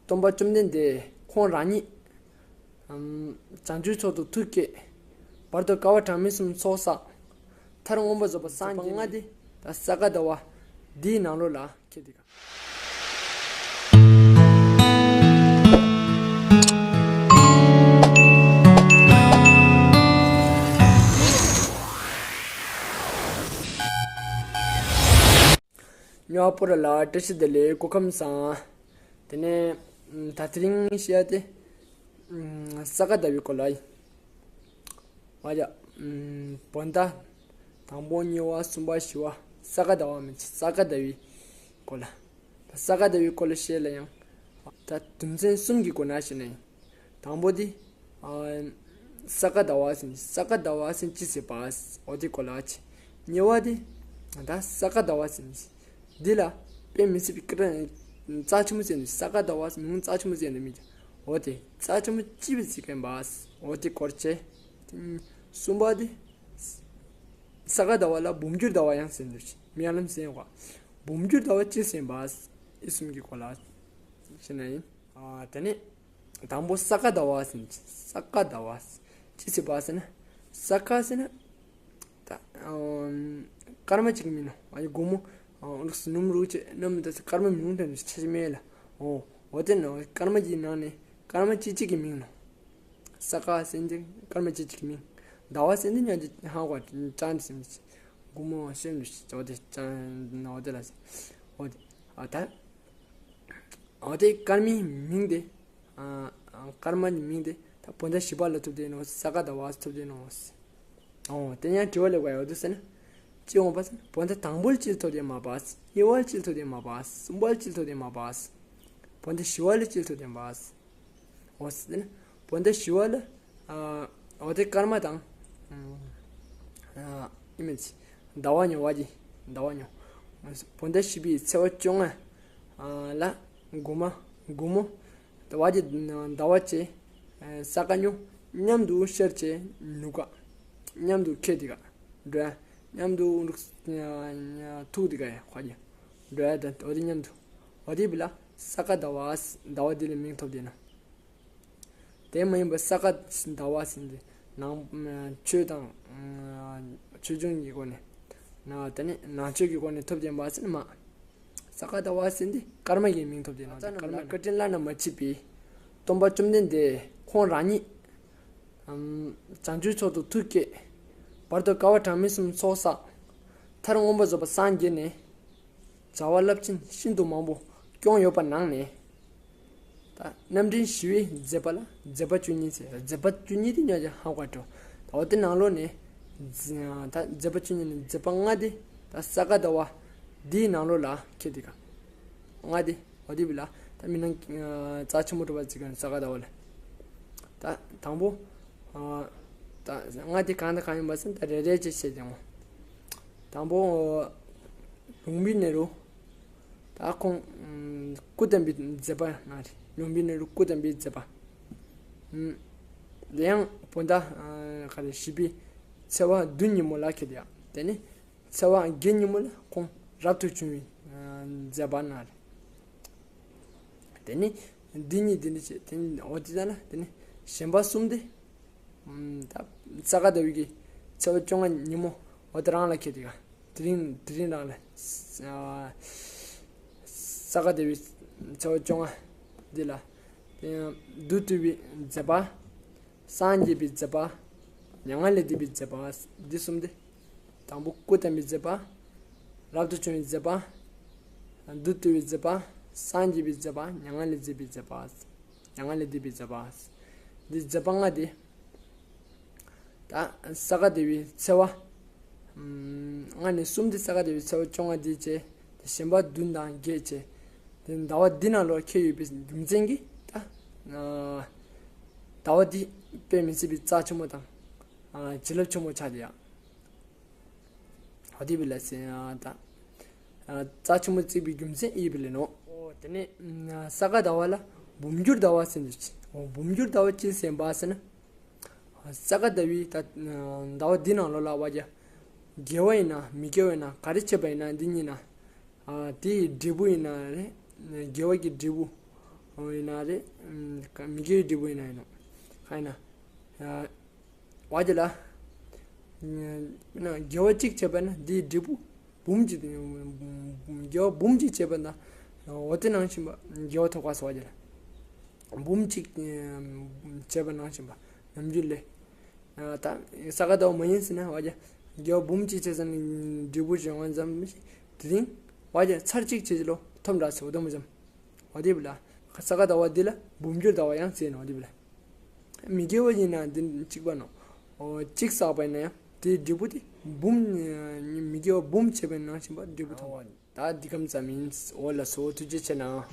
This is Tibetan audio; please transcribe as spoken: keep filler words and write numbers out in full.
སྟོན་པ་བཅོམ་ལྡན་འདས་ཁོང་རང་ཉིད། ཨམ། བྱང་ཆུབ་མཆོག་ཏུ་ཐུགས་བསྐྱེད། བར་དུ་དགའ་བ་གྲངས་མེད་གསུམ་ཚོགས་བསགས། མཐར་མངོན་པར་རྫོགས་པར་སངས་རྒྱས་ལྔ་དེ་ད་ས་ག་ཟླ་བ་འདིའི་ནང་ལོགས་ལ་ཁེལ་ཏེ། ཉོ་བ་པོ་ར་ལ་བཀྲ་ཤིས་བདེ་ལེགས། སྐུ་ཁམས་བཟང་། དེ་ནས་ད་དེ་རིང་བཤད་ཡ་དེ་ས་ག་ཟླ་བའི་སྐོར་ལ་ཡིན། བ་ཡ། བོད་ཟླ་དང་པོ་གཉིས་པ་གསུམ་པ་བཞི་པ་ས་ག་ཟླ་བ་མིན་ས་ག་ཟླ་བའི་སྐོར་ལ། ད་ས་ག་ཟླ་བའི་སྐོར་ལ་བཤད་ལ་ཡང་ད་དོན་ཚན་གསུམ་གྱི་སྒོ་ནས་བཤད་ན་ཡིན། དང་པོ་དེ། ཨ། ས་ག་ཟླ་བ་ཟེར་ནི་ས་ག་ཟླ་བ་ཟེར་ཅི་ཟེར་བ། འོ་དེ་སྐོར་ལ་ཆེ། གཉིས་པ་དེ། ད་ས་ག་ཟླ་བ་ཟེར་ནི། འདི་ལ་དཔེ་མི་སྲིད་པའི་སྐད་གྲགས་རྩ་ཆེན་པོ་ཟེར་ནི་ས་ག་ཟླ་བ་ཟེར་མིང་རྩ་ཆེན་པོ་ཟེར་ནི་མི་འདུག་འོ་དེ་རྩ་ཆེན་པོ་ཅི་བས་ཟེར་མཁན་བ། འོ་དེ་སྐོར་ཆེ། གསུམ་པ་དེ། ས་ག་ཟླ་བ་ལ་འབུམ་འགྱུར་ཟླ་བ་ཡང་ཟེར་འདུག་མི་ཡ་ལམ་ཟེར་བ། འབུམ་འགྱུར་ཟླ་བ་ཅི་ཟེར་བ། ཨི་གསུམ་གྱི་སྐོར་ལ་བཤད་ན་ཡིན། ཨ། དེ་ནས་དང་པོ་ས་ག་ཟླ་བ་ཟེར། ས་ག་ཟླ་བ་ཅི་ཟེར་བ་ཟེར་ན། ས་ག་ཟེར་ན་ད་སྐར་མ་གཅིག་མིན་ནོ། ཨ་ཡི་དགོང་མོ་ཨ་ལུགས་སུ་ནུབ་རུ་ཅེ་ནམ་ད་སྐར་མ་མི་ལུང་དྲན་ཆ་ཆ་མེད་ལ། ཨོ་འོ་དེ་ནོ། སྐར་མ་གཅིག་ནང་ནས་སྐར་མ་གཅིག་གཅིག་གི་མིང་ནོ། ས་ག་ཟེར་འདི་སྐར་མ་གཅིག་གཅིག་གི་མིང་། ཟླ་བ་ཟེར་འདི་ཉག་གཅིག་ཧ་གོ་ཅང་ཟེར་འདི་དགོང་མོ་ཤེས་འདི་འོ་དེ་ཅང་འོ་དེ་ལ་ཟེར། འོ་དེ་ཨ་ད། འོ་དེ་སྐར་མའི་མིང་དེ། ཨ། སྐར་མ་གི་མིང་དེ་ད་བོད་ཟླ་བཞི་པ་ལ་ཐུབ་དེ་ནོ། ས་ག་ཟླ་བ་ཐུབ་དེ་ནོ། ཨོ་དེ་ཡང་དྲི་བ་ལེགས་པ་ཡོད་དུ་ཟེར་ན། ཅི་འོང་པ་ཟེར་ན་བོད་ཟླ་དང་པོ་ལ་ཅི་ཐུབ་དེ་མ་པ། གཉིས་པ་ལ་ཅི་ཐུབ་དེ་མ་པ། གསུམ་པ་ལ་ཅི་ཐུབ་དེ་མ་པ། བོད་ཟླ་བཞི་པ་ལ་ཅི་ཐུབ་དེ་མ་པ། འོ་ཟེར་ན་བོད་ཟླ་བཞི་པ་ལ། ཨ། འོ་དེ་སྐར་མ་དང་། ཨ། ཨི་མེད། ཟླ་བ་ཉོ་བ་གྱི། ཟླ་བ་ཉོ། བོད་ཟླ་བཞི་པའི་ཚེས་པ་བཅོ་ལྔ། ཨ། ལ་དགོང་མ་དགོང་མོ། ཟླ་བ་གྱི་ཟླ་བ་བཅས། ས་ག་ཉོ། མཉམ་དུ་ཤར་བྱས་ནུབ་ཀ་མཉམ་དུ་ཁེལ་དེ་ག་འགྲོ་ཡ། མཉམ་དུ་ཐུག་དེ་ག་ཡ་ཁ་གྱ། འགྲོ་ཡ་དང་འོ་དེ་མཉམ་དུ། འོ་དེ་བི་ལ་ས་ག་ཟླ་བ། ཟླ་བ་འདི་ལ་མིང་ཐོབ་དེ་ན། དེ་མ་ཡིན་པར་ས་ག་ཟླ་བ་ཟེར་འདི་ནང་ཆོས་དང་། ཆོས་འབྱུང་གི་སྒོ་ནས། ན་དེ་ནི་ནང་ཆོས་ཀྱི་སྒོ་ནས་ཐོབ་དེ་མ་ཟེར་ན་མ། ས་ག་ཟླ་བ་ཟེར་འདི་སྐར་མ་གི་མིང་ཐོབ་དེ་ན། ད་སྐར་མ་བཀའ་དྲིན་བླ་ན་མ་མཆིས་པའི་སྟོན་པ་བཅོམ་ལྡན་འདས་ཁོང་རང་ཉིད། བྱང་ཆུབ་མཆོག་ཏུ་ཐུགས་བསྐྱེད། བར་དུ་དགའ་བ་གྲངས་མེད་གསུམ་ཚོགས་བསགས། མཐར་མངོན་པར་རྫོགས་པར་སངས་རྒྱས་ནས། བྱ་བ་རླབས་ཆེན་ཤིན་ཏུ་མང་པོ་སྐྱོང་ཡོད་པ་ནང་ནས། ད་རྣམ་འདྲེན་ཞི་བའི་མཛད་པ་ལ་མཛད་པ་བཅུ་གཉིས་ཟེར། མཛད་པ་བཅུ་གཉིས་དེ་ཉག་ཅིག་ཧ་གོ་འགྲོ། ད་འོ་དེ་ནང་ལོགས་ནས། ད་མཛད་པ་བཅུ་གཉིས་ནས་མཛད་པ་ལྔ་དེ་ད་ས་ག་ཟླ་བ་འདིའི་ནང་ལོགས་ལ་ཁེལ་དེ་ག་ལྔ་དེ། འོ་དེ་བི་ལ་ད་མི་ནང་རྩ་ཆེན་པོ་གྲུབ་པ་ཅིག་ག་ས་ག་ཟླ་བ་ལ། ད་དང་པོ། ད་ལྔ་དེ་གང་དང་གང་ཡིན་པ་ཟེར་ན་ད་རེ་རེ་བྱས་བཤད་ཀྱང་། དང་པོ། ལུམ་བི་ནི་རུ། ད་ཁོང་སྐུ་བལྟམས་པའི་མཛད་པ་ན་རེ། ལུམ་བི་ནི་རུ་སྐུ་བལྟམས་པའི་མཛད་པ། དེ་ཡང་བོད་ཟླ་ག་རེ་བཞི་པའི་ཚེས་པ་བདུན་ཉིན་མོ་ལ་ཁེལ་དེ་ཡ། དེ་ནི་ཚེས་པ་བརྒྱད་ཉིན་མོ་ལ་ཁོང་རབ་ཏུ་བྱུང་བའི་མཛད་པ་ན་རེ། དེ་ནི་འདི་གཉིས་འདི་འདྲ་བྱས། དེ་ནི་འོ་དེ་ལ་དེ་ནི་གཞན་པ་གསུམ་དེ། ད་ས་ག་ཟླ་བའི་གི་ཚེས་པ་བཅོ་ལྔ་ཉིན་མོ་འོ་དེ་རང་ལ་ཁེལ་དེ་ག་དེ་རིང་དེ་རིང་རང་ལ། ས་ག་ཟླ་བའི་ཚེས་པ་བཅོ་ལྔ་འདི་ལ། དེ་ཡང་བདུད་བཏུལ་བའི་མཛད་པ། སངས་རྒྱས་པའི་མཛད་པ། མྱ་ངན་ལས་འདས་པའི་མཛད་པ་འདི་གསུམ་སྟེ། དང་པོ་སྐུ་བལྟམས་པའི་མཛད་པ། རབ་ཏུ་བྱུང་བའི་མཛད་པ། བདུད་བཏུལ་བའི་མཛད་པ། སངས་རྒྱས་པའི་མཛད་པ། མྱ་ངན་ལས་འདས་པའི་མཛད་པ། མྱ་ངན་ལས་འདས་པའི་མཛད་པ། འདི་མཛད་པ་ལྔ་སྟེ། ད་ས་ག་ཟླ་བའི་ཚེས་པ། ལྔ་ནས་གསུམ་སྟེ་ས་ག་ཟླ་བའི་ཚེས་པ་བཅོ་ལྔ་འདི་བྱས། དེ་གཞན་པ་བདུན་དང་བརྒྱད་བྱས། དེ་ཟླ་བ་འདི་ནང་ལོགས་ཁེལ་ཡོད་པའི་རྒྱུ་མཚན་གྱིས་ད། ཟླ་བ་འདི་དཔེ་མི་སྲིད་པའི་རྩ་ཆེན་མོ་དང་། བྱིན་རླབས་ཆེན་མོ་ཆགས་ཏེ་ཡ། ཧོ་དི་བི་ལ་སེ་ཡ་ད། རྩ་ཆེན་མོ་བརྩིས་པའི་རྒྱུ་མཚན་ཨི་བི་ལེ་ནོ། ཨོ་དེ་ནས་ས་ག་ཟླ་བ་ལ་འབུམ་འགྱུར་ཟླ་བ་ཟེར་འདུག་ཨོ་འབུམ་འགྱུར་ཟླ་བ་ཅི་ཟེར་བ་ཟེར་ན། ས་ག་ཟླ་བའི་ད་ཟླ་བ་འདི་ནང་ལོགས་ལ་བ་རྒྱ། དགེ་བ་ཡིན་ན་མི་དགེ་བ་ཡིན་ན་ག་རེ་བྱས་པ་ཡིན་ན་འདི་གཉིས་ན། དེ་ཡི་འབྲས་བུ་ཡིན་ན་རེད། དགེ་བ་གི་འབྲས་བུ། ཡིན་ན་རེད། ཨམ་མི་དགེ་བའི་འབྲས་བུ་ཡིན་ན་ཡིན་ནོ། གང་ཡིན་ན། ཡ། བ་དེ་ལ། ཨམ་ན་དགེ་བ་གཅིག་བྱས་པ་ན་དེའི་འབྲས་བུ་འབུམ་གཅིག་དགེ་བ་འབུམ་གཅིག་བྱས་པ་ན། འོ་དེ་ནང་བཞིན་པ་དགེ་བ་ཐོབ་པ་སོགས་བ་དེ་ལ། འབུམ་གཅིག་བྱས་པ་ནང་བཞིན་པ་ནམ་རྒྱུན་ལས། ད་ས་ག་ཟླ་བ་མ་ཡིན་ཟེར་ན་བ་རྒྱ། དགེ་བ་འབུམ་གཅིག་བྱས་ཙང་འབྲས་བུ་བྱུང་བ་ཙམ་ཞིག་དེ་རིང་བ་རྒྱ་ཚར་གཅིག་བྱས་ལོ་ཐོབ་འདྲ་ཟེར་བ་དེ་མོ་ཙམ། བ་དེ་བ་ལ་ས་ག་ཟླ་བ་འདི་ལ་འབུམ་འགྱུར་ཟླ་བ་ཡང་ཟེར་ནོ་བ་དེ་བ་ལ། མི་དགེ་བ་ཡིན་ན་འདི་གཅིག་པ་ནོ། གཅིག་བསགས་པ་ཡིན་ན་ཡང་དེའི་འབྲས་བུ་དེ་འབུམ། མི་དགེ་བ་འབུམ་བྱས་པ་ནང་བཞིན་པ་འབྲས་བུ་ཐོབ་པ། ད་འདི་གམ་ཙམ་ཡིན། འོ་ལགས་སོ། ཐུགས་རྗེ་ཆེ་གནང་།